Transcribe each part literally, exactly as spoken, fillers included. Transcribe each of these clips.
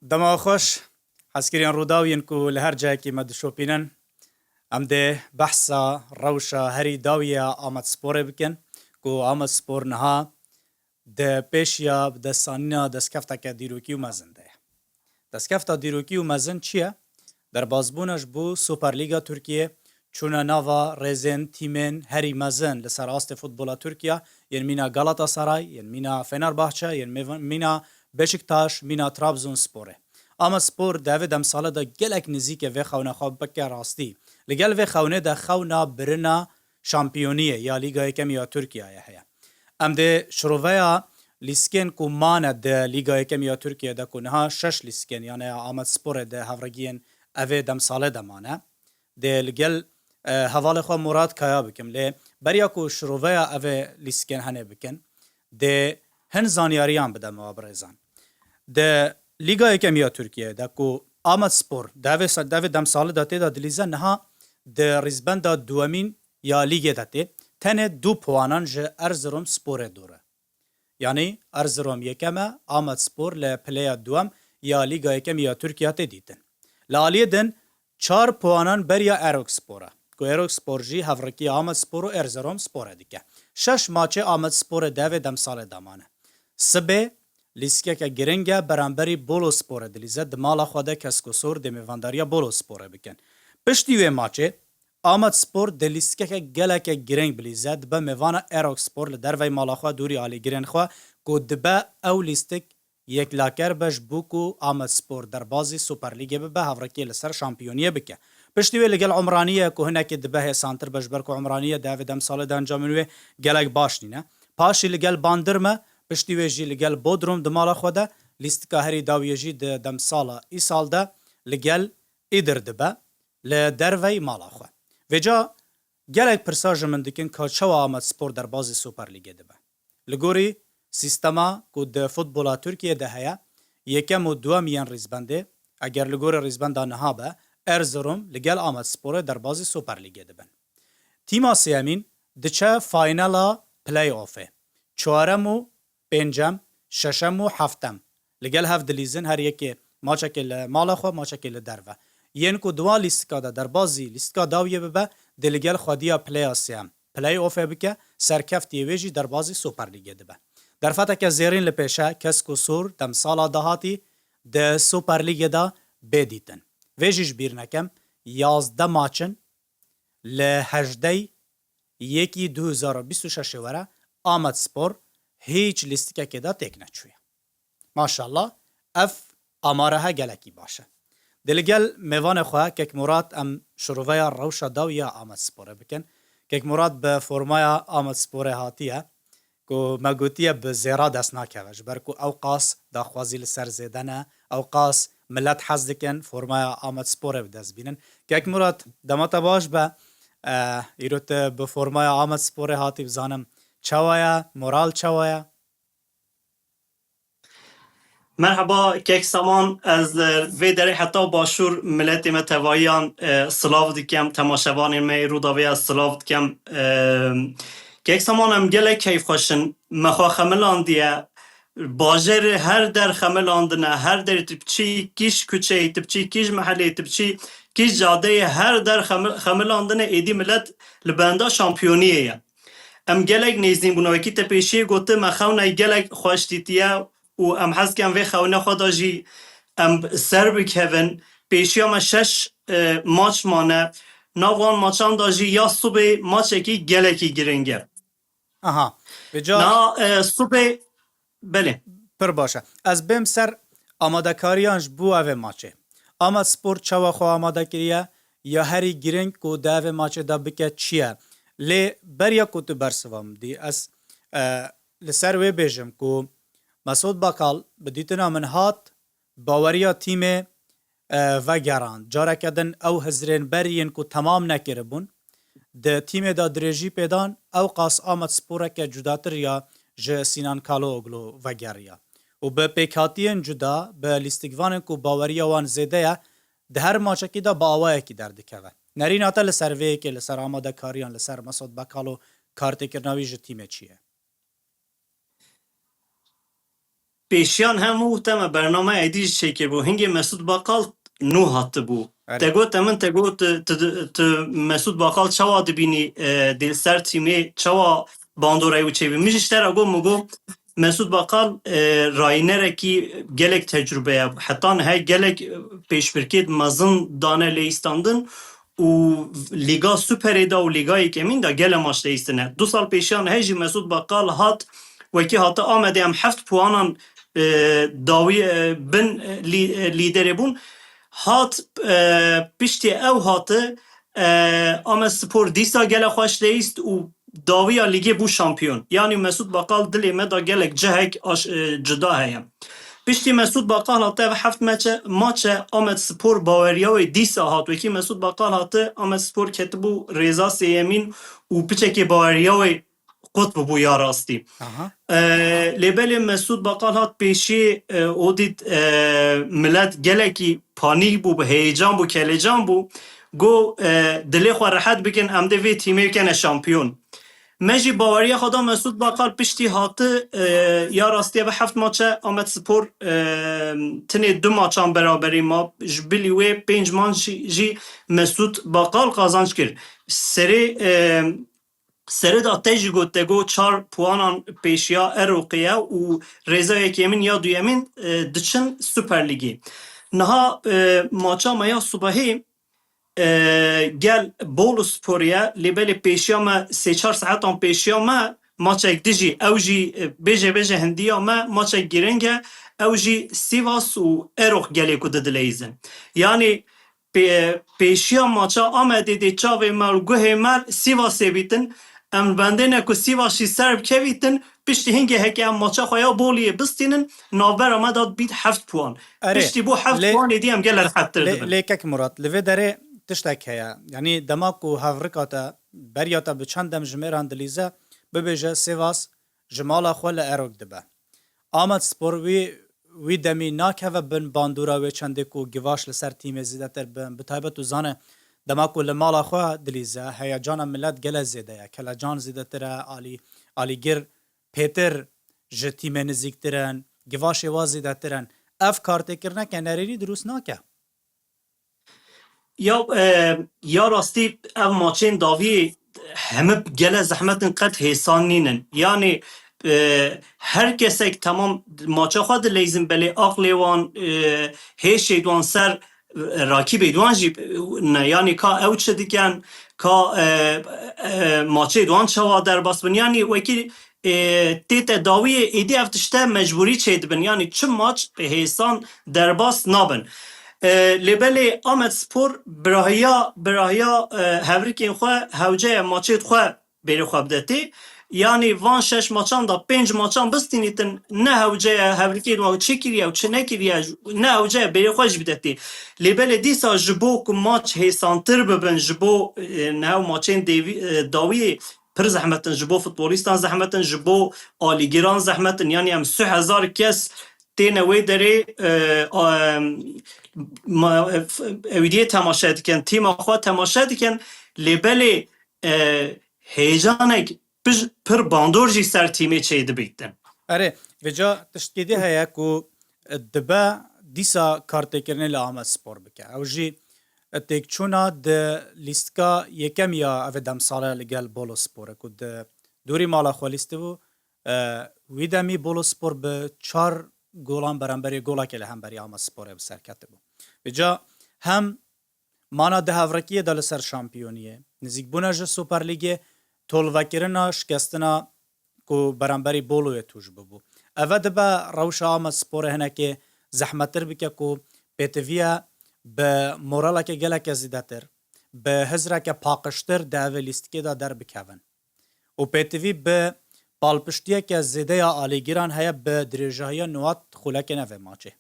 Dema xweş, hezkirên Rûdaw yên ku li her cihekî me dişopînin. Em dê behsa rewşa herî dawî ya Amedsporê bikin, ku Amedspor niha di pêşiya bi destsanîna destkefteke dîrokî û mezin de ye. Destkefta dîrokî û mezin çi ye? Derbazbûna ji bo Superlîga Tirkiyê, çûna nava rêzên tîmên herî mezin li ser astê futbola Tirkiye, yên mîna Galatasaray, yên mîna Fenerbahçe, yên mêv-, mîna Beşiktaş, mîna Trabzonsporê. Amedspor di evê demsale de gelek nizîke vê xewna xwe bike rastî. Li gel vê xewnê de xewna birina şampiyoniyê ya Lîga Yekemî ya Tirkiyeyê heye. Em dê şiroveya lîstikên ku mane di Lîga Yekemî ya Tirkiyeyê de, ku niha şeş lîstikên, yani ya Amedsporê di hevregiyên evê demsalê de mane. Dê li gel, e, hevalê xwe Murat Kaya bikim. Lê beriya ku şiroveya evê lîstikên henê bikin, dê hin zanyariyan bidem we birêzan. Di Lîga Yekemî ya Tirkiyeyê de ku Amedspor di evê se-, di evê demsalê de tê de dilîze, niha di rîzbenda duwemîn ya lîgê de tê. Tenê du puanan ji Erzurum Sporê dûr e. Yanî Erzurum yekem e, Amedspor li pileya duwem ya Lîga Yekemî ya Tirkiye tê dîtin. Li aliyê din çar puanan beriya Erokspor e, ku Erokspor jî hevrikî Amedspor û Erzurumsporê dike. Şeş maçê Amedsporê di evê demsalê de mane. Sibê lîstikeke giring e, beramberî Bolusporê dilîze, di mala xwe de kesk û sor dê mêvandariya Bolusporê bikin. Piştî wê maçê, Amedspor di lîstikeke geleke giring bilîze, dibe mêvana Erokspor li dervey mala xwe, dûrî alîgirên xwe, ku dibe ew lîstik yeklaker be ji bo ku Amedspor derbazî Superlîgê bibe, hevrekiyê li ser şampiyoniyê bike. Piştî wê li gel Umraniyê ku hinekê dibe hêsantir be, ji ber ku Umraniye di evê demsalê de encamên wê gelek baş nîne. Paşî li gel Bandirme, piştî wê jî li gel Bodrum di mala xwe de, lîstika herî dawiyê jî di demsala îsal de li gel Îdir dibe li dervey mala xwe. Vêca gelek pirsa ji min dikin ka çawa Amedspor derbazî Superlîgê dibe. Li gorî sîstema ku di futbola Tirkiyê de heye, yekem û duwem yên rîzbendê, eger li gorî rîzbenda niha be, Erzurum li gel Amedsporê derbazî Superlîgê dibin. Tîma sêyemîn diçe faynela play-offê. Çarem û pêncem, şeşem û heftem li gel hev dilîzin, her yekê maçekê li mala xwe, maçekê li derve. Yên ku di wan lîstika de derbazî lîstika dawiyê bibe, dê li gel xwediya pileya sêyem, play-offê bike, serkeftiye wê jî derbazî Superlîgê dibe. Derfeteke zêrîn li pêş e, kesk û sor demsala dahatî di Superlîgê de bê dîtin. Vê jî ji bîr nekem, yazdeh maç in, li hejdeh yekî du hezar û bîst û şeş were Amedspor hîç lîstikekê de têk neçûye. Maşallah, ev amare he gelekî baş e. Dê li gel mêvanê xwe Kek Murat em şiroveya rewşa dawî ya Amedsporê bikin. Kek Murat bi formaya Amedsporê hatiye, ku me gotiye bi zêra dest nakeve, ji ber ku ew qas daxwazî li ser zêde ne, ew qas milet hez dikin formaya Amedsporê bi dest bînin. Kek Murat, dema te baş be, e, îro tu bi formaya Amedsporê hatî, bizanim çawa ye, moral çawa ye? Merhaba, Kek Saman, ez, e, vê derê heta Başûr miletê me tevahiyan, e, silav dikem, temaşevanên me ê Rûdawê ez silav dikem. E, Kek Saman, em gelek keyfxweş in. Me xwe xemilandiye. Bajarê her der xemilandine, her derê tu biçî kîj kuçeyê, tu biçî kîj mehelê, tu biçî kîj cadeyê, her der xemi-, xemilandine, êdî milet li benda şampiyoniyê ye. Em gelek nêzîn bûne. Wekî te pêşiyê gotin, me xewna gelek xweş dîtiye û em hez dikin vê xewna xwe de jî em ser bikevin. Pêşiya me şeş, e, maç mane. Nav wan maçan de jî ya sibê maçekî gelekî giring e. Aha. Vêca Niha, e, sibê, belê. Pir baş e. Ez bêm ser amadekariyan ji bo evê maçê. Amedspor çawa xwe amade kiriye? Ya herî giring ku di evê maçê de bike çi ye? Lê beriya ku tu bersiva min dî, ez, e, li ser wê bêjim ku Mesûd Bakal bi dîtina min hat, baweriya tîmê, e, vegerand. Careke din ew hizrên berî yên ku temam nekiribûn, di tîmê de dirêjî pê dan, ew qas Amedsporeke cudatir ya ji Sinan Kalooglu vegeriya. Û bi pêkhatiyên cuda, bi lîstikvanên ku baweriya wan zêde ye, di her maçekî de bi awayekî derdikeve. Nerîna te li ser vê yekê, li ser amadekariyan, li ser Mesûd Bakal û kartêkirina wî ji tîmê çi ye? pêşiyan hemû te me bernameya êdî jî çêkiribû. Hingê Mesûd Bakal nû hatibû. Erê. Te got te min, te got tu, tu, tu Mesûd Bakal çawa dibînî, e, di ser tîmê, çawa bandora wî çêbî? Min jî ji te re got, min got, Mesûd Bakal, e, rayînerekî gelek tecrûbe ye. Heta niha gelek, e, pêşbirkêt mezin dane leyîstandin û Lîga Superê de û Lîga Yekemîn de gele maç leyîstine. Du sal pêşiyan he jî Mesûd Bakal hat, wekî hate Amedê, em heft puanan, e, dawî, e, bin, e, lî-, e, lîderê bûn. Hat, e, piştî ew hate, e, Amedspor dîsa gele xweş leyîst û dawiya lîgê bû şampiyon. Yanî Mesûd Bakal dilê me de gelek cihek aş-, e, cuda heye. Piştî Mesûd Bakal hate ev heft meçe, maçe Amedspor baweriya wê dîsa hat. Wekî Mesûd Bakal hate Amedspor ketibû rêza sêyemîn û piçekê baweriya wê qut bûbû ya rastî. Aha. E, lê belê Mesûd Bakal hat pêşî, e, o dît, e, milet gelekî panîk bû, bi heyecan bû, kelecan bû. Got, e, dilê xwe rehet bikin, em dê vê tîmê bikene şampiyon. Me jî baweriya xwe da Mesûd Bakal piştî hati, e, ya rastî ev heft maçe Amedspor, e, tinê du maçan beraberî ma, ji bilî wê pênc maç jî, jî Mesûd Bakal qazanç kir. Serê, e, serê da te jî got, te got çar puanan pêşiya Erokê ye û rêza yekemîn ya duyemîn, e, diçin Super Lîgê. Niha, e, maça me ya sibehê, e, gel Boluspor ye, lê belê pêşiya me sê çar saetan pêşiya me maçek dijî, ew jî, e, bêje bêje hindiya me maçek girîng e, ew jî Sivas û Erok gelê ku didileyîzin. Yanî pê-, pêşiya maça Amedê dê çavê me û guhê me Sivasê bîtin. Em bendê ne ku Sivas jî ser bikevîtin, piştî hingê heke em maça xwe ya Boliyê bistînin, navbera me de dibît heft puan. Erê, piştî bo heft lê, puanê dî em gele rehettir lê, dibin. Lê kek Murat, li vê derê tiştek heye. Yanî dema ku hevrika te, beriya te bi çend demjimêran dilîze, bibêje Sivas ji mala xwe li Erok dibe. Amedspor wî, wî demî nakeve bin bandora wê çendê ku givaş li ser tîmê zêdetir bin. Bi taybet tu zane, dema ku li mala xwe dilîze, heyecana milet gele zêde ye. Kelecan zêdetir e, alî-, alîgir pêtir ji tîmê nizîktir in, givaşê wa zêdetir in. Ev kartêkirineke nerêrî dirûst nake. Ya, e, ya rastî ev maçên dawî hemî gele zehmet in, qet hêsan nînin. Yanî, e, her kesek temam maça xwe dileyzin, belê aqlê wan, e, hêşê wan ser, e, rakîbê wan jî ne. Yanî ka ew çi dikin, ka, e, e, maçê wan çawa derbas bin. Yanî wekî, e, tête dawiyê êdî ev tişte mecbûrî çêdibin. Yanî çi maç hêsan derbas nabin. E, lê belê Amedspor birahiya, birahiya, e, hevrikên xwe hewce ye maçê xwe bêrê xwe bidetê. Yanî van şeş maçan da pênc maçan bistînîtin, ne hewce ye hevrikên wan çi kiriye û çi nekiriye, ne hewce ye bêrê xwe jî bidetê. Lê belê dîsa ji bo ku maç hêsantir bibin, ji bo, e, nehew maçên dêvî-, e, dawiyê pir zehmet in, ji bo futbolîstan zehmet in, ji bo alîgiran zehmet in. Yanî em sê hezar kes têne wê derê, e, a, em, ma, e, f-, ewîdiyê temaşe dikin, tîma xwe temaşe dikin, lê belê, e, hêjanek pir, pir bandor jî ser tîmê çêdibîtin. Erê, vêca tiştkê dî heye ku, e, dibe dîsa kartêkirinê li Amedspor bike. Ew jî, e, têkçûna di lîstika yekem ya ev demsale li gel Boluspor e ku di dûrî mala xwe lîstibû, e, wî demî Boluspor bi çar golan beramberî golekê li hemberî Amedsporê bi ser ketibû. Vêca hem mana di hevrekiyê de li ser şampiyoniyê, nizîkbûna ji Super Lîgê, tolvekirina şikestina ku beramberî Boloyê tûj bibû. Eve dibe rewşa Amedsporê hinekê zehmettir bike ku pêtiviye bi moraleke geleke zêdetir, bi hizreke paqijtir di evê lîstikê de derbikevin. Û pêtivî bi palpiştiyeke zêde ya alîgiran heye bi dirêjahiya newad xulekên evê maçê.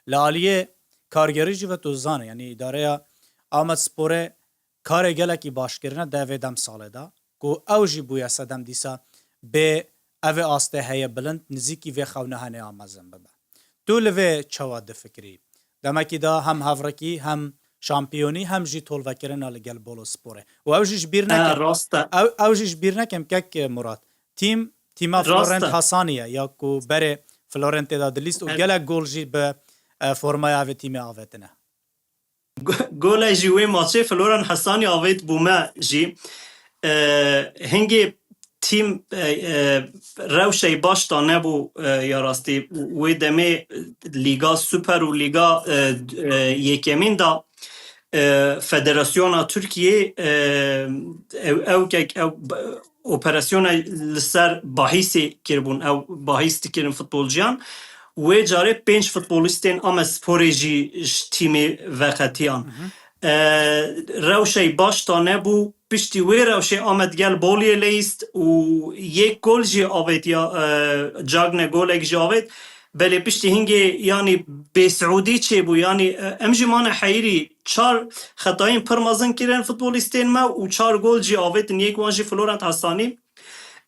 Li aliyê kargerî jî ve tu zane, yanî îdareya Amedsporê karê gelekî baş kirine di evê demsalê de, ku ew jî bûye sedem dîsa bê evê astê heye bilind, nizîkî vê xewna henê a mezin bibe. Tu li vê çawa difikirî? Demekî da hem hevrekî, hem şampiyonî, hem jî tolvekirina li gel Bolusporê. Û ew jî ji bîr neke. Rast e. Ew, ew jî ji bîr nekem kek Murat. Tîm, tîma Florent Hasanî ye, ya ku berê Florentê de dilîst û Evet. gelek gol jî bi, e, formaya vê tîmê avêtine. Go-, golek jî wê maçê Floren Hesanî avêt bû me jî. E, hingê tîm, e, e, rewşey baş da nebû, e, ya rastî. Wê demê Lîga Super û Lîga, e, e, Yekemîn da, e, Federasyona Tirkiyê, e, ew, ew kek, ew, operasyona li ser bahîsê kiribûn. Ew bahîs dikirin futbolciyan. Wê carê pênc futbolîstên Amedsporê jî ji tîmê veqetiyan. E, rewşey baş da nebû. Piştî wê rewşê Amed gel Boliyê leyîst û yek gol jî avêt ya, e, Cagne golek jî avêt. Belê piştî hingê, yanî, bêsiûdî çêbû. Yanî, e, em jî mane heyirî. Çar xetayên pir mezin kirin futbolîstên me û çar gol jî avêtin. Yek wan jî Florent Hesanî.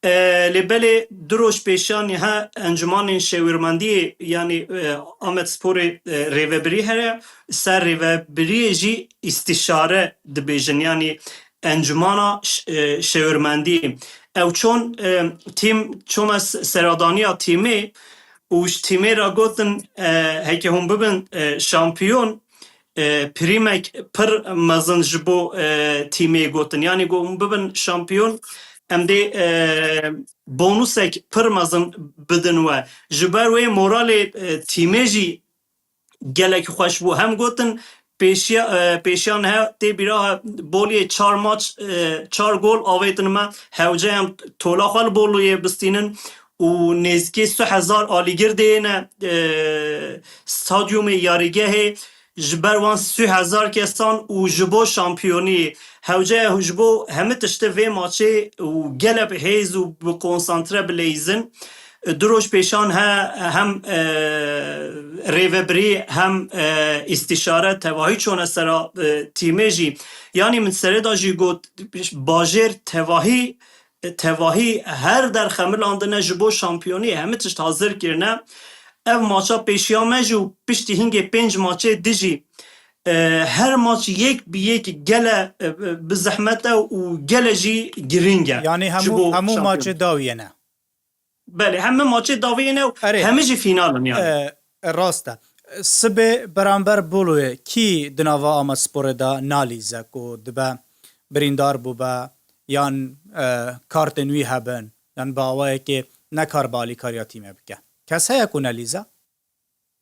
E, lê belê du roj pêşiya niha encûmanên şêwirmendiyê, yanî, e, Amedsporê, e, rêvebirî heye, ser rêvebiriyê jî îstîşare dibêjin, yanî encûmana ş-, e, şêwirmendiyê. Ew çon, e, tîm çome s-, seradaniya tîmê û ji tîmê re gotin, e, heke hûn bibin, e, şampiyon, e, prîmek pir mezin ji bo, e, tîmê gotin. Yanî ku hûn bibin şampiyon, em dê, e, bonusek pir mezin bidin we. Ji ber wê moralê, e, tîmê jî gelek xweş bû. Hem gotin pêşiya, e, pêşiya niha tê bîra he Boliyê çar maç, e, çar gol avêtin me. Hewce em tola xwe li Boliyê bistînin û nêzîkî sê hezar alîgir dêne, e, stadyumê yarîgehê. Ji ber wan sê hezar kesan û ji bo şampiyonî. Hewce ji bo hemî tiştê vê maçê û gelek hêz û bi konsantre bileyzin. Du roj pêşan he, hem, e, rêvebirî hem, e, îstîşare tevahî çone sera, e, tîmê jî. Yanî min serê de jî got, bajêr tevahî, tevahî her der xemilandine ji bo şampiyonî hemî tişt hazir kirine. Ev maça pêşiya me jî û piştî hingê pênc maçê dijî, e, her maç yek bi yek gele, e, bi zehmet e û gele jî giring e. Yanî Ji hemû, bo hemû şampiyon. Maçê dawiyê ne. Belê, hemî maçê dawiyê ne û Erê. Hemî jî final in yanî. E, rast e. Sibê beramber Boloyê kî di nava Amedsporê de nalîze ku dibe birîndar bûbe yan, e, kartên wî hebin, yan bi awayekê nekaribe alîkariya tîmê bike? Kes heye ku nelîze?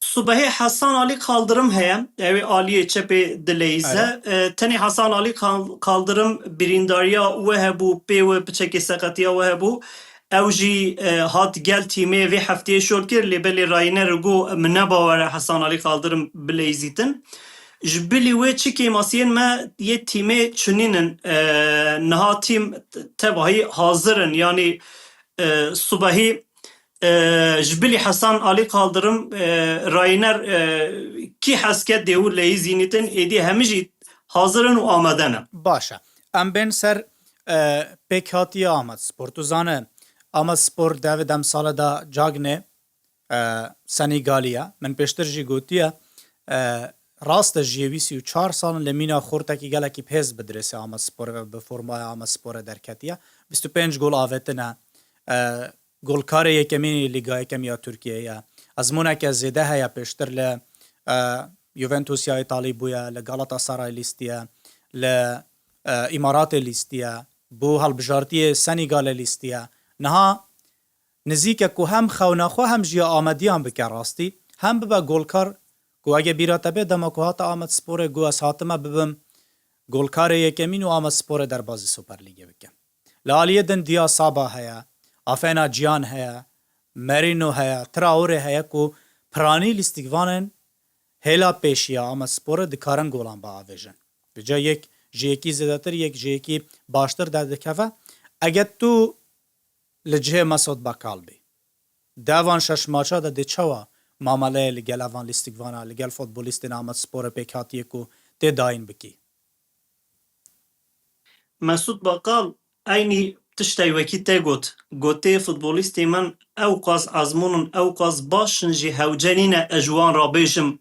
Subehê Hasan Alî Kaldirim heye, ew ê aliyê çepê dileyze. Erê. E, tenê Hasan Alî Kal-, Kaldirim birîndariya we hebû, pê we piçekê seqetiya we hebû. Ew jî, e, hat gel tîmê vê hefteyê şol kir, lê belê rayîner got, min nebawer e Hasan Alî Kaldirim bileyzîtin. Ji bilî wê çi kêmasiyên me yê tîmê çinîn in. E, niha tîm tevahî hazir in. Yanî, e, subehî, e, ji bilî Hasan Alî Kaldirim, e, rayîner, e, kî hez ke dêwû leyîzînîtin, êdî hemî jî hazir in û amade ne. Baş e. Em bên ser, e, pêkhatiya Amedspor. Tu zane, Amedspor devê demsale de Cagnê, e, Senîgalî ye. Min pêştir jî gotiye, e, rast e, ji yê wî sî û çar sal in, lê mîna xortekî gelekî bi hêz bi dirêsê Amedspor ve, bi formaya Amedsporê derketiye. Bîst û pênc gol avêtine. E, golkarê yekemîn ê Lîga Yekemî ya Tirkiyeyê ye. Ezmûneke zêde heye, pêştir li, e, Juventus ya Îtalî bûye, li Galatasaray lîstiye, li, e, Îmaratê lîstiye, bû hilbijartiyê Senîgalê lîstiye. Niha nizîk e ku hem xewna xwe hem jî ya Amediyan bike rastî, hem bibe golkar ku ege bîra te bê dema ku hate Amedsporê got ez hatime bibim golkarê yekemîn û Amedsporê derbazî Superlîgê bikim. Li aliyê din Dia Saba heye, Afena Ciyan heye, Merino heye, Traore heye ku piranî lîstikvanên hêla pêşiya Amedsporê dikarin golan biavêjin. Bi ca yek ji yekî zêdetir, yek ji yekî baştir derdikeve. Eger tu li cihê Mesut Bakal bî, di van şeş maça de dê çawa mameleyê li gel evan lîstikvana, li gel futbolîstên Amedsporê pêk hatiye ku tê dayîn bikî? Mesut Bakal eynî tiştê wekî te got. Gotê futbolîstê min ewqas ezmûn in, ewqas baş in jî hewce nîne ez ji wan re bêjim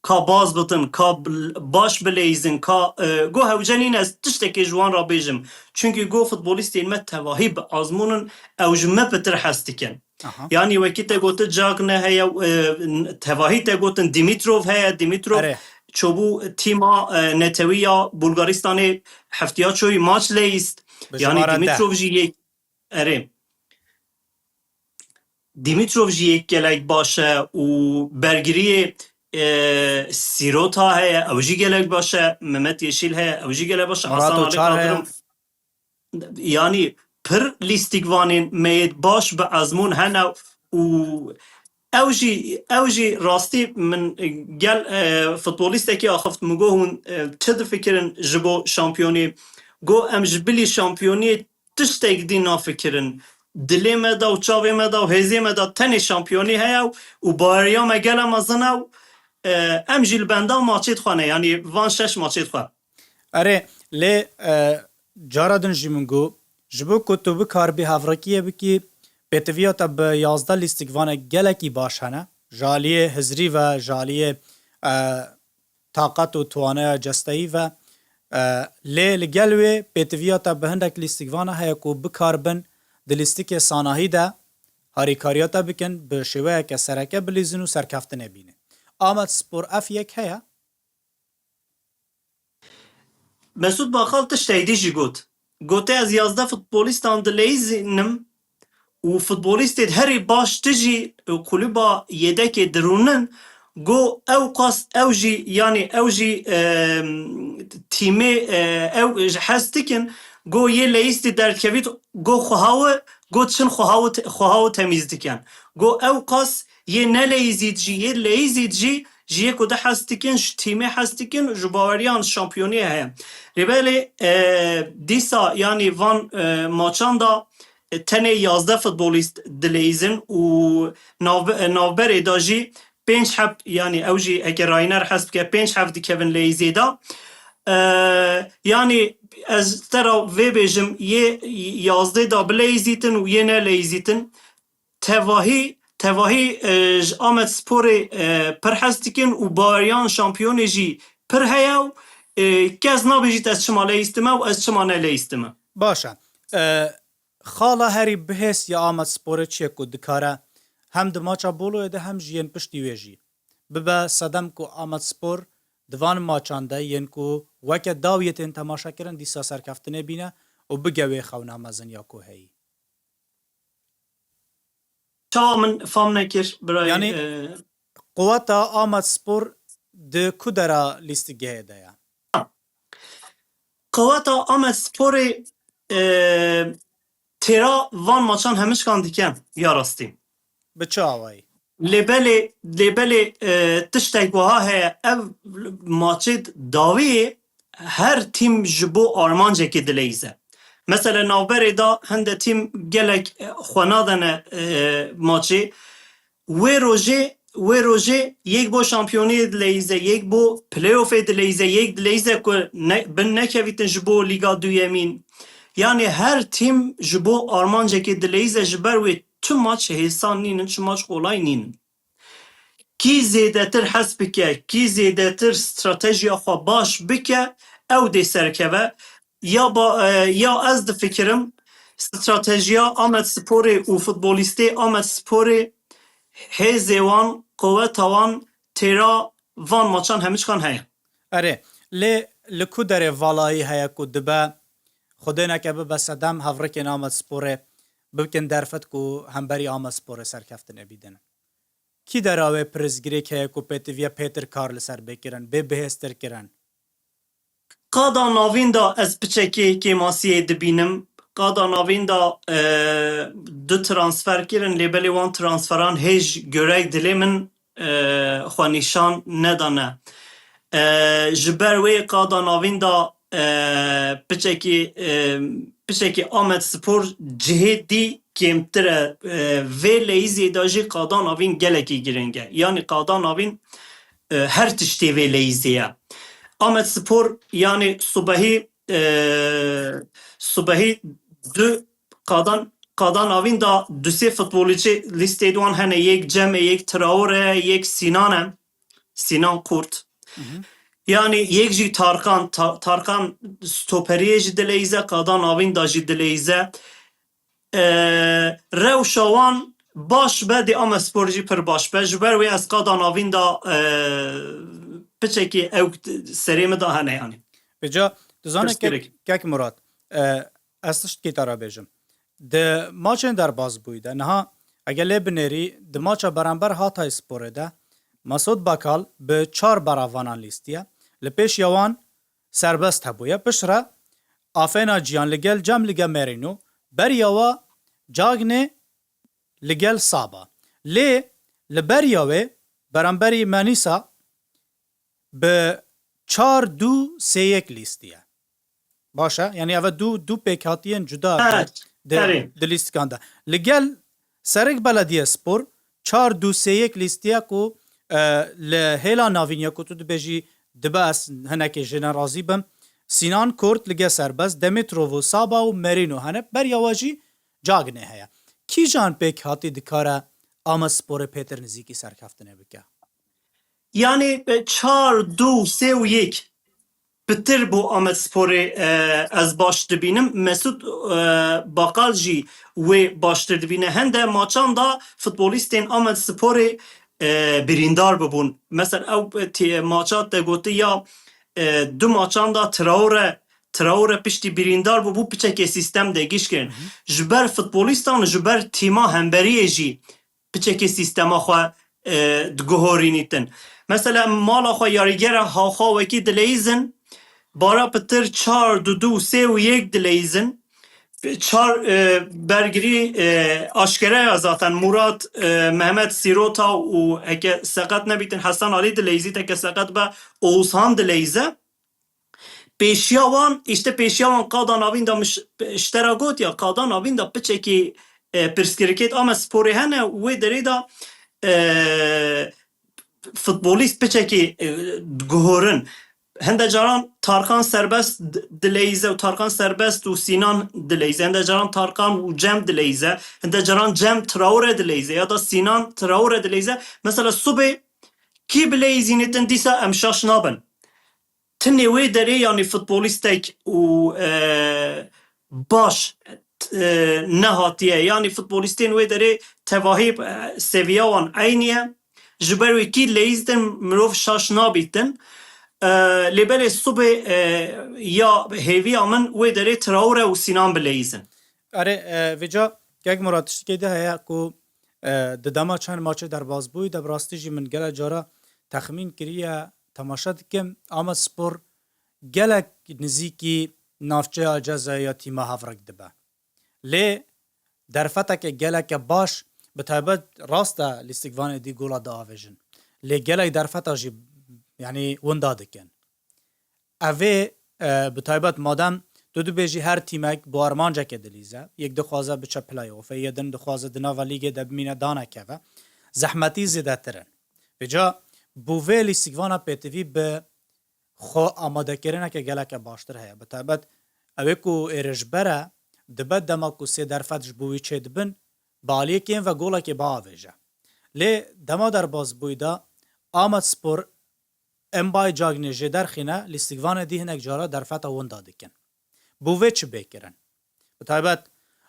ka baz bitin, ka bil-, baş bileyzin, ka, e, go hewce nîne ez tiştekê ji wan re bêjim. Çunkî go futbolîstên me tevahî bi ezmûn in, ew ji me pitir hez dikin. Aha. Yanî wekî te gotin Cagne heye, e, tevahî te gotin Dimitrov heye. Dimitrov Erê. çobû tîma, e, netewî ya Bulgaristanê heftiya çoyî maç leyîst. Bi Yanî jimara Dimitrov deh. jî yek, erê. Dimitrov jî yek gelek baş e û bergiriyê, e, Sîrota heye, ew jî gelek baş e. Mehmet Yeşîl heye, ew jî gelek baş e. Murat Hasan Ali Uçar heye. Kaldırım. Yanî pir lîstikvanên meyêd baş bi ezmûn hene û ew jî, ew jî rastî min gel, e, futbolîstekî axift, min got, hûn, e, çi difikirin ji bo şampiyonî? Got, em ji bilî şampiyoniyê tiştek dî nafikirin. Dilê me de û çavê me de û hêzê me de tenê şampiyonî heye û baweriya me gele mezin e û, e, em jî li benda maçê dixwe ne, yanî van şeş maçê dixwe. Erê, lê, e, cara din jî min got, ji bo ku tu bikaribî hevrekiyê bikî, pêtiviya te bi yazdeh lîstikvanek gelekî baş hene. Ji aliyê hizrî ve, ji aliyê, e, taqet û towaneya cesteyî ve, e, lê li gel wê pêtiviya te bi hindek lîstikvana heye ku bikaribin di lîstikê sanahî de harîkariya te bikin, bi şêweyeke sereke bilîzin û serkeftinê bînin. Amedspor ev yek heye. Mesûd Baxal tiştek dî jî got. Gote, ez yazdeh futbolîstan dileyîzînim û futbolîstê herî baş tijî kulüba yedekê dirûnin. Go ew qas ew jî, yanî ew jî, e, tîmê, e, ew ji hez dikin. Go yê leyîstî derdikevît, go xwehawe, go çin xwehawe te-, xwehawe temîz dikin. Go ew qas yê neleyîzît jî, yê leyîzît jî, ji yê ku de hez dikin, ji tîmê hez dikin, ji baweriyan şampiyoniyê heye. Lê belê, e, dîsa, yanî van, e, maçan da, e, tenê yazdeh futbolîst dileyîzin û navbe-, e, navberê da jî pênc heb, yanî ew jî heke Rainer hez bike, pênc heb dikevin leyîzê da. E, yanî ez te ra vê bêjim, yê yazdê da bileyîzîtin û yê neleyîzîtin, tevahî, tevahî, e, ji Amedsporê, e, pir hez dikin û baweriyan şampiyonê jî pir heye û, e, kes nabêjît ez çima leyîstime û ez çima neleyîstime. Baş e. E, xala herî bihêz ya Amedsporê çi ye ku dikare hem di maça Boloyê de hem jî yên piştî wê jî bibe sedem ku Amedspor di van maçan de yên ku weke dawiyê tên temaşekirin dîsa serkeftinê bîne û bige wê xewna mezin ya ku heyî? Çawa min fam nekir, birayê, Yanî, e, quweta Amedspor di ku dera lîstikgehê de ye? Quweta Amedsporê, e, têra van maçan hemiçkan dike, ya rastî. Bi çi awayî? Lê belê, lê belê, e, tiştek wiha heye, ev maçê dawiyê her tîm ji bo armancekê dileyîze. Mesela navberê da hinde tîm gelek, e, xwe nadene, e, maçê. Wê rojê, wê rojê yek bo şampiyoniyê dileyîze, yek bo playoffê dileyîze, yek dileyîze ku ne-, bin nekevîtin ji bo Lîga Duyemîn. Yanî her tîm ji bo armancekê dileyîze, ji ber wê tu maç hêsan nînin, tu maç qolay nînin. Kî zêdetir hez bike, kî zêdetir stratejiya xwe baş bike, ew dê serkeve. Ya ba-, e, ya ez difikirim, stratejiya Amedsporê û futbolîstê Amedsporê, hêzê wan, quweta wan têra van maçan hemiçkan heye. Erê, lê li ku derê valayî heye ku dibe Xwedê neke bibe sedem hevrikên Amedsporê bikin derfet ku hemberî Amedsporê serkeftinê bîdin? Kî dera wê pirsgirêk heye ku pêtiviye pêtir kar li ser bê kirin, bê bihêztir kirin? Qada navîn de ez piçekê kêmasiyê dibînim. Qada navîn de, e, du transfer kirin, lê belê wan transferan hêj görek dilê min, e, xwe nîşan nedane. E, ji ber wê qada navîn de, e, piçekî, e, piçekî Amedspor cihê dî kêmtir e. E, vê leyîzê de jî qada navîn gelekî giring e. Yanî qada navîn, e, her tiştê vê leyîzê ye. Amedspor, yanî subehî, e, subehî du qadan, qadan avîn da du sê futbolîçî lîsteyê di wan hene. Yek Cem e, yek Traore, yek Sinan e. Sinan Kurt. Hı hı. Yanî yek jî Tarkan, Ta-, Tarkan stoperiyê jî dileyîze, qadan avîn da jî dileyîze. E, rewşa wan baş be, dê Amedspor jî pir baş be. Ji ber wê ez qada navîn de, e, piçekî ew serê min de hene, yanî. Vêca, tu zanî Pirsgirêk. Kek, Kek Murat, e, ez tiştkî te re bêjim. Di maçên derbazbûyî de niha, eger lê binêrî, di maça beramber Hataysporê de Mesut Bakal bi çar beravanan lîstiye. Li pêşiya wan serbest hebûye. Piştre Afena Ciyan li gel Cem, li gel Merîno, beriya wa Cagnê li gel Saba. Lê li beriya wê beramberî Manîsa bi çar du sê yek lîstiye. Baş e? Yanî eve du, du pêkhatiyên cuda Evet, di, erê. di lîstikan de. Li gel Serik Belediyespor çar du sê yek lîstiye ku, e, li hêla navîn ye ku tu dibêjî dibe ez hinekê jê ne razî bim. Sinan Kurt li gel serbest, Dimitrov û Saba û Merîno hene, beriya we jî Cagnê heye. Kîjan pêkhatî dikare Amedsporê pêtir nizîkî serkeftinê bike? Yanî, e, çar, du, sê û yek pitir bo Amedsporê, e, ez baş dibînim. Mesut, e, Bakal jî wê baştir dibîne. Hende maçan da futbolîstên Amedsporê, e, birîndar bibûn. Mesela ew tê-, maça te gotî ya, e, du maçan da Traore, Traore piştî birîndar bû, bû piçekê sîstem de giş kirin. Hı hı. Ji ber futbolîstan, ji ber tîma hemberiyê jî piçekê sîstema xwe, e, diguhorînîtin. Mesela mala xwe yarîgera haxa wekî dileyîzin, bara pitir çar, du, du, sê û yek dileyîzin. Çar, e, bergirî, e, aşkere ya zaten. Murat, e, Mehmet Sîrota û heke seqet nebîtin Hesan Alî dileyîzît, heke seqet be Oğuzhan dileyîze. Pêşiya wan, îşte pêşiya wan qada navîn de min ş-, ji te re got ya, qada navîn de piçekî, e, pirsgirêkêt Amedsporê hene, wê derê de, e, futbolîst piçekî, e, guhorin. Hinde caran Tarkan serbest d-, dileyîze û Tarkan serbest û Sinan dileyîze. Hinde caran Tarkan û Cem dileyîze. Hinde caran Cem Traore dileyîze ya da Sinan Traore dileyîze. Mesela subê kî bileyîzînîtin dîsa em şaş nabin. Tinê wê derê, yanî futbolîstek û, e, baş, e, nehatiye. Yanî futbolîstên wê derê tevahî, e, seviya wan eynî ye. Ji ber wê kî leyîz din mirov şaş nabîtin. E, lê belê subê, e, ya hêviya min wê derê Traore û Sinan bileyîzin. Erê, e, vêca Kek Murat, tiştekê di heye ku, e, di dema çend maçê derbazbûyî de bi rastî jî min gelek cara texmîn kiriye, temaşe dikim, Amedspor gelek nizîkî navçeya Cezayê ya tîma Hevrek dibe. Lê derfeteke geleke baş, bi taybet rast e lîstikvanê dî gola diavêjin. Lê gelek derfeta jî, yanî winda dikin. Evê, e, bi taybet madem tu dibêjî her tîmek bo armanceke dilîze, yek dixwaze biçe playoffê, yê din dixwaze di nava lîgê de bimîne danekeve, zehmetî zêdetir in. Vêca bo vê lîstikvana pêtivî bi xwe amadekirineke geleke baştir heye. Bi taybet ew ê ku êrişber e, dibe dema ku sê derfet ji bo wî çêdibin, bi aliyê kêm ve golekê biavêje. Lê dema derbazbûyî de Amedspor em bayê Cagnê jê derxîne, lîstikvanê dî hinek cara derfeta winda dikin. Bo vê çi bê kirin? Bi taybet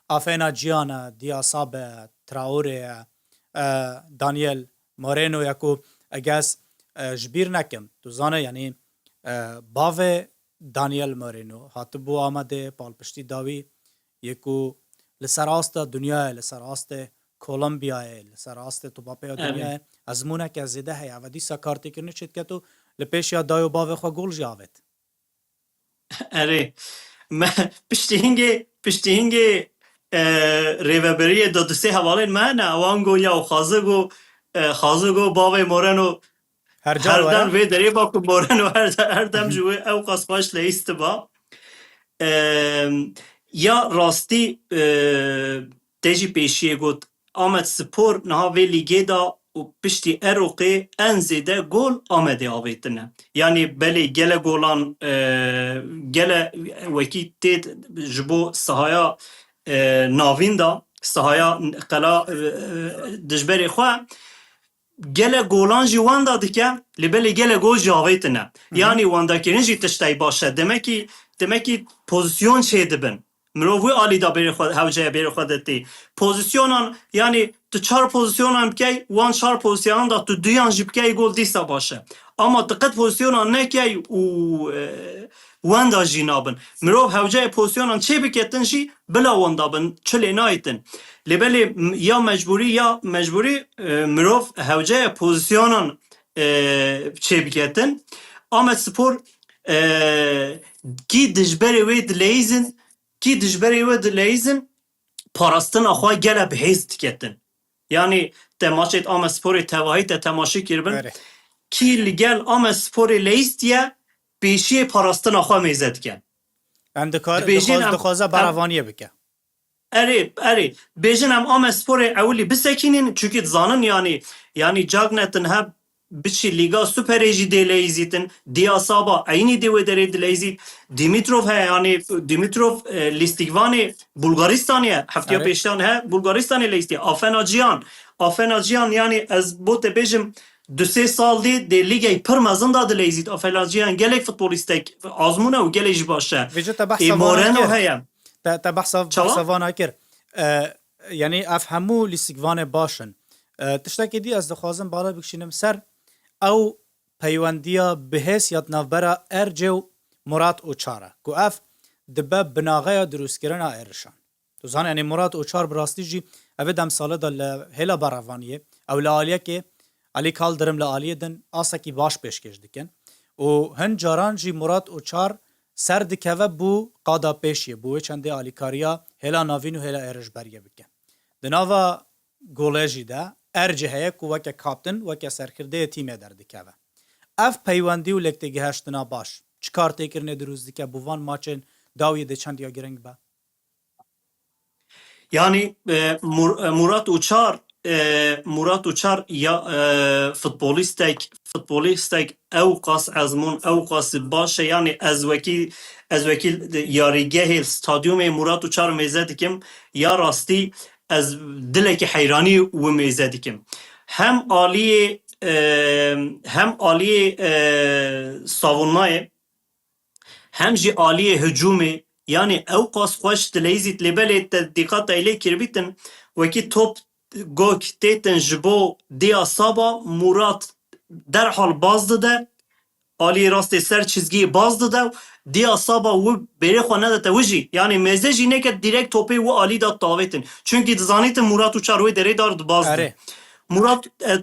Afena Ciyan e, Diasabe, Traore ye, e, Daniel Moreno ye ku eger ez, e, ji bîr nekim. Tu zane, yanî, e, bavê Daniel Moreno hatibû Amedê, palpiştî dawî yê ku li ser asta dinyayê, li ser astê Kolombiyayê, li ser astê topapêya Evet. dinyayê ezmûneke zêde heye. Eve dîsa kartêkirinê çêdiket û li pêşiya dayê û bavê xwe gol jî avêt. Erê. Me, piştî hingê, piştî hingê, e, rêveberiyê da du sê hevalên me hene, ewan got ya û xwaze got, e, xwaze got bavê Moreno Her car her were. dem vê derê ba ku Moreno her, her dem ji wê ew qas xweş leyîstiba. E, ya rastî, e, te jî pêşiyê got, Amedspor niha vê lîgê de û piştî Eroqê en zêde gol Amedê avêtine. Yanî belê gele golan, e, gele wekî tê ji bo sahaya, e, navîn de, sahaya qela, e, e, dijberê xwe, gele golan jî wenda dike, lê belê gele gol jî avêtine. Hı hı. Yanî wendakirin jî tiştay baş e. Demekî, demekî pozîsyon çêdibin. Mirov wî alî da bêrê xwe, hewceye bêrê xwe de tê. Pozîsyonan, yanî tu çar pozîsyonan bikey, wan çar pozîsyonan da tu duyan jî bikey gol, dîsa baş e. Ama tu qet pozîsyonan nekey û, e, wenda jî nabin. Mirov hewceyê pozîsyonan çê biketin jî bila wenda bin, çi lê nayêtin. Lê belê m-, ya mecbûrî ya mecbûrî, e, mirov hewceyê pozîsyonan, e, çê biketin. Amedspor, e, kî dijberê wê dileyîzin, kî dijberê wê dileyîzin, parastina xwe gele bi hêz diketin. Yanî te maçê Amedsporê tevahî te temaşe kiribin. Erê. Kî li gel Amedsporê leyîstiye, pêşiyê parastina xwe mêze dikin. Em dikar-, Dibêjin dixwaz-, em, dixwaze em, berevaniyê bike. Erê, erê. Bêjin em Amedsporê ewilî bisekînin, çunkî dizanin yanî, yanî cagnetin heb biçî Lîga Superê jî dê leyîzîtin. Diya Saba eynî dê wê derê dileyîzît. Dimitrov heye, yanî Dimitrov, e, lîstikvanê Bulgaristanê ye. Heftiya Erê. pêşiyan he, Bulgaristanê leyîstiye. Afena Cihan. Afena Cihan, yanî ez bo te bêjim, du sê sal dê, dê lîgey pir mezin da dileyîzît. Afena Cihan gelek futbolîstek azmûn e û gelek jî baş e. Vêca te Ê behsa vana Moreno kir. heye. Te, te behsa, Çawa? behsa vana kir. E, yanî ev hemû lîstikvanê baş in. E, tiştekê dî ez dixwazim bala bikişînim ser ew peywendiya bihêz ya di navbera Ercê û Murat Uçar e, ku ev dibe binaxeya dirûstkirina êrişan. Tu zanî, yanî Murat Uçar bi rastî jî ev ê demsalê de li hêla berevaniyê, ew li aliyekê, Elî Kaldirim li aliyê din asekî baş pêşkêş dikin. Û hin caran jî Murat Uçar ser dikeve bû qada pêşiyê, bû wê çendê alîkariya hêla navîn û hêla êrişberiyê bike. Di nava golê jî de Ercê heye ku weke kaptin, weke serkirdeyê tîmê derdikeve. Ev peywendî û lêktêgihiştina baş çi kartêkirinê dirûst dike bo van maçên dawiyê dê çend ya giring be? Yanî, e, Mur-, e, Murat Uçar, e, Murat Uçar ya, e, futbolîstek, futbolîstek ewqas ezmûn, ewqas baş e. Yanî ez wekî, ez wekî yarîgehê, stadyumê Murat Uçar mêze dikim. Ya rastî ez dilekî heyranî wi mêze dikim. Hem aliyê, e, hem aliyê, e, savunmayê, hem jî aliyê hicûmê, yanî ewqas xweş dileyîzît, lê belê te dîqat eylê kiribîtin, wekî top gok têtin ji bo Diya Saba, Murat derhal baz dide, aliyê rastê ser çizgiyê baz dide, Diya Saba wi bêrê xwe nedete wi jî, yanî mêze jî neket, direkt topê wi alî da tavêtin. Çunkî dizanîtin Murat Uçar wê derê dar dibaz de. Erê. Murat, e,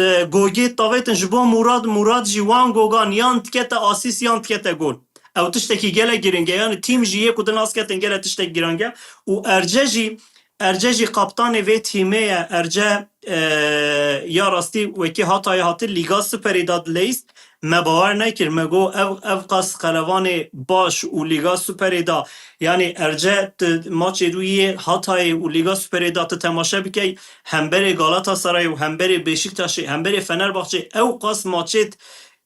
e, gogê tavêtin ji bo Murat, Murat jî wan gogan yan dikete asîst yan dikete gol. Ew tiştekî gelek giring e. Yanî tîm jî yê ku di nas ketin gelek tiştek giring e. Û Erce jî, Erce jî kaptanê vê tîmê ye. Erce, e, ya rastî wekî Hatayê hati Lîga Superê da dileyîst. Me bawer nekir. Me got ev, ev qas qelevanê baş û Lîga Superê da, yanî Erce, tu maçê rûyê Hatayê û Lîga Superê da tu temaşe bikey, hemberê Galatasaray û hemberê Beşiktaşê, hemberê Fenerbahçe, ew qas maçêt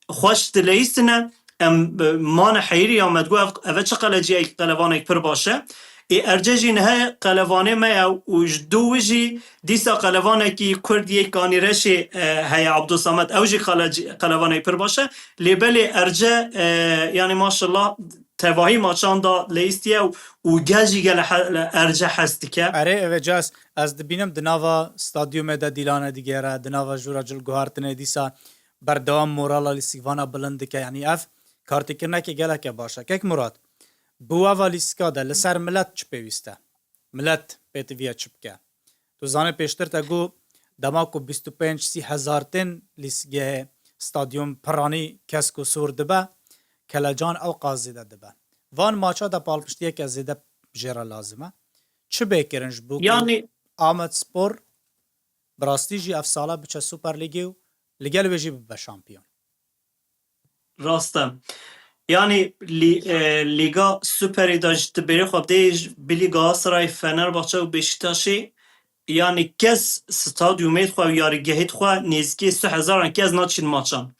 xweş dileyîstine, em, e, mane heyirî ya me digot, ev, eve çi qeleciyek, qelevanek pir baş e. Ê Erce jî nihe qelevanê me ye û ji dû wi jî dîsa qelevanekî Kurd yê Kanîreşê, e, heye, Abdulsamed, ew jî qelec-, qelevanek pir baş e. Lê belê Erce, e, yanî maşallah tevahî maçan da leyîstiye û, û gel jî gele he-, Erce hez dike. Erê, eve cas, ez dibînim di nava stadyumê de dîlane digêre, di nava jûra cilguhartinê dîsa berdewam morala lîstikvana bilind dike. Yanî ev kartêkirinekê geleke baş e. Kek Murat, bi weva lîstika de li ser milet çi pêwîst e? Milet pêtiviye çi bike? Tu zanî pêştir te got, dema ku bîst û pênc sî hezar tên lîsgehê, stadyum piranî kesk û sor dibe, kelecan ew qas zêde dibe. Van maça de palpiştiyeke zêde jê re lazim e. Çi bê kirin ji bo ku Yanî Amedspor bi rastî jî ev sala biçe Super Lîgê û li gel wê jî bibe şampiyon? Rast e. Yanî lî-, e, Lîga Superê de ji tu bêrê xwe dê ji bilî Galatasaray, Fenerbahçe û Beşiktaşê, yanî kes stadyumê xwe û yarîgehê xwe nêzîkî sê hezar kes naçin maçan.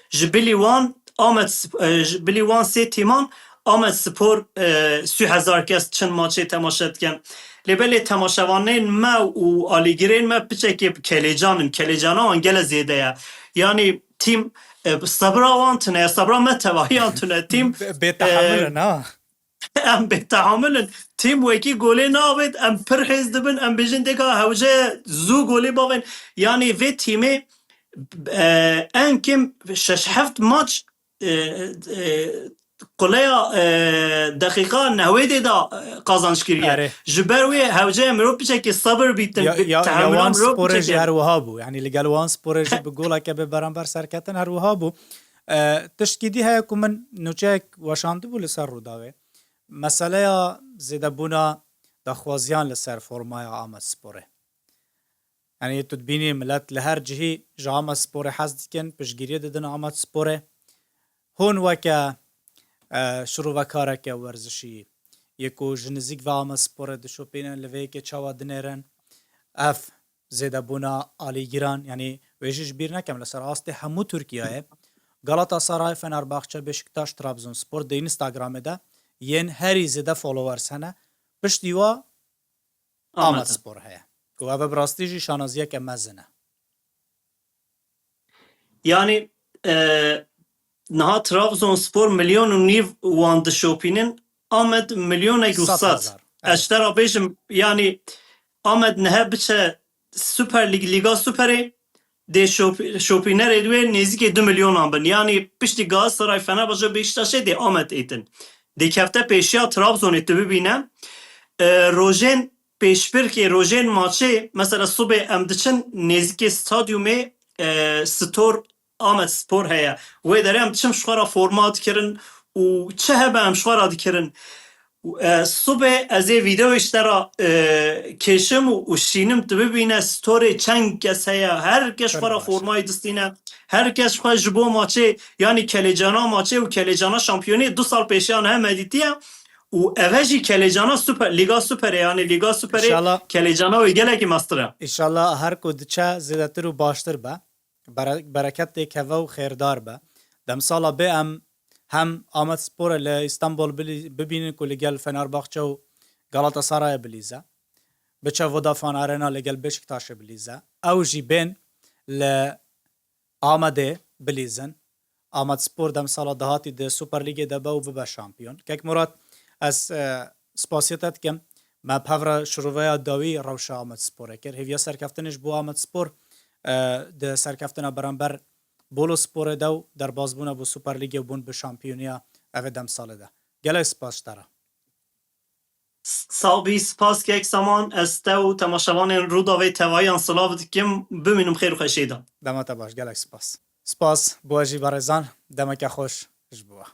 Ji bilî wan Amed Sp-, e, ji bilî wan sê tîman Amed Spor, e, sê hezar kes çin maçê temaşe dikin. Lê belê temaşevanên me û alîgirên me piçekê bi kelêcan in. Kelêcana wan gele zêde ye. Yanî tîm, e, sebra wan tune ye, sebra me tevahiyan tune. Tîm, Bê-, bêtehemil e, in, ha? Em bêtehamil in. Tîm wekî golê navêt, em pir hêz dibin, em bêjin dêka hewce zû golê bavên. Yanî vê tîmê, e, en kêm şeş heft maç, e, e, quleya, e, deqîqa nehwêdê de, e, qazanç kiriye. Erê. Ji ber wê hewce ye mirov piçekî sabir bîtin, Ya, bi ya, ya tehemila wan mirov sporê jî piçekî. Her wiha bû. Yanî li gel wan sporê jî bi goleke bê beramber serketin her wiha bû. E, tiştkî dî heye ku min nûçeyek weşandibû li ser Rûdawê. Meseleya zêdebûna daxwaziyan li ser formaya Amedsporê. Yanî tu dibînî milet li her cihî ji Amedsporê hez dikin, piştgiriyê didin Amedsporê. Hûn weke, e, şirovekareke werzişî yê ku ji nizîk ve Amedsporê dişopînin, li vê yekê çawa dinêrin? Ev zêdebûna alîgiran, yanî wê jî ji bîr nekem, li ser astê hemû Tirkiyeyê Galatasaray, Fenerbahçe, Beşiktaş, Trabzonspor di Instagramê de yên herî zêde followers hene. Piştî wa Amed. Amedspor heye. Ku ev bi rastî jî şanaziyeke mezin e. Yanî, e, niha Trabzonspor milyon û nîv wan dişopînin, Amed milyonek û sed. Sed hezar. Evet. Ez ji te re bêjim, yanî Amed niha biçe Super Lig, Lîga Superê, dê şop-, şopînerê wê nêzîkê du milyonan bin. Yanî piştî Galatasaray, Fenerbahçe, Beşiktaşê dê Amed êtin. Dê kefte pêşiya Trabzonê tu bibîne. E, rojên pêşbirkê, rojên maçê, mesela sibê em diçin nêzîkê stadyumê, e, Stor Amedspor heye. Wê derê em diçin ji xwe re forma dikirin û çi hebe em ji xwe re dikirin. Û, e, sibê ez ê vîdeoyê ji te re, e, kêşim û, û şînim tu bibîne storê çend kes heye. Her kes ji xwe re Her baş. formayê distîne. Her kes ji xwe ji bo maçê, yanî kelêcana maçê û kelêcana şampiyonê du sal pêşiyan heme dîtiye. Û eve jî kelêcana Super, Lîga Superê, yanî Lîga Superê İnşallah. kelêcana wê gelekî mestir e. İnşallah her ku diçe zêdetir û baştir be. Bere-, bereket tê keve û xêrdar be. Demsala bê em hem Amedsporê li Îstanbul bilî-, bibînin ku li gel Fenerbahçe û Galatasarayê bilîze. Biçe Vodafone Arena li gel Beşiktaşê bilîze. Ew jî bên li Amedê bilîzin. Amedspor demsala dahatî di Super Lîgê de be û bibe şampiyon. Kek Murat, ez, e, spasiya te dikim. Me bi hev re şiroveya dawî rewşa Amedsporê kir. Hêviya serkeftinê ji bo Amedspor, e, di serkeftina beramber Bolusporê de û derbazbûna bo Super Lîgê û bûn bi şampiyoniya evê demsalê de. Gelek spas ji te re. Sax bî, spas kek Saman, ez te û temaşevanên Rûdawê tevayan silav dikim, bimînin xêr û xweşiyê de. Dema te baş, gelek spas. Spas, bo we jî berêzan, demeke xweş ji bo we.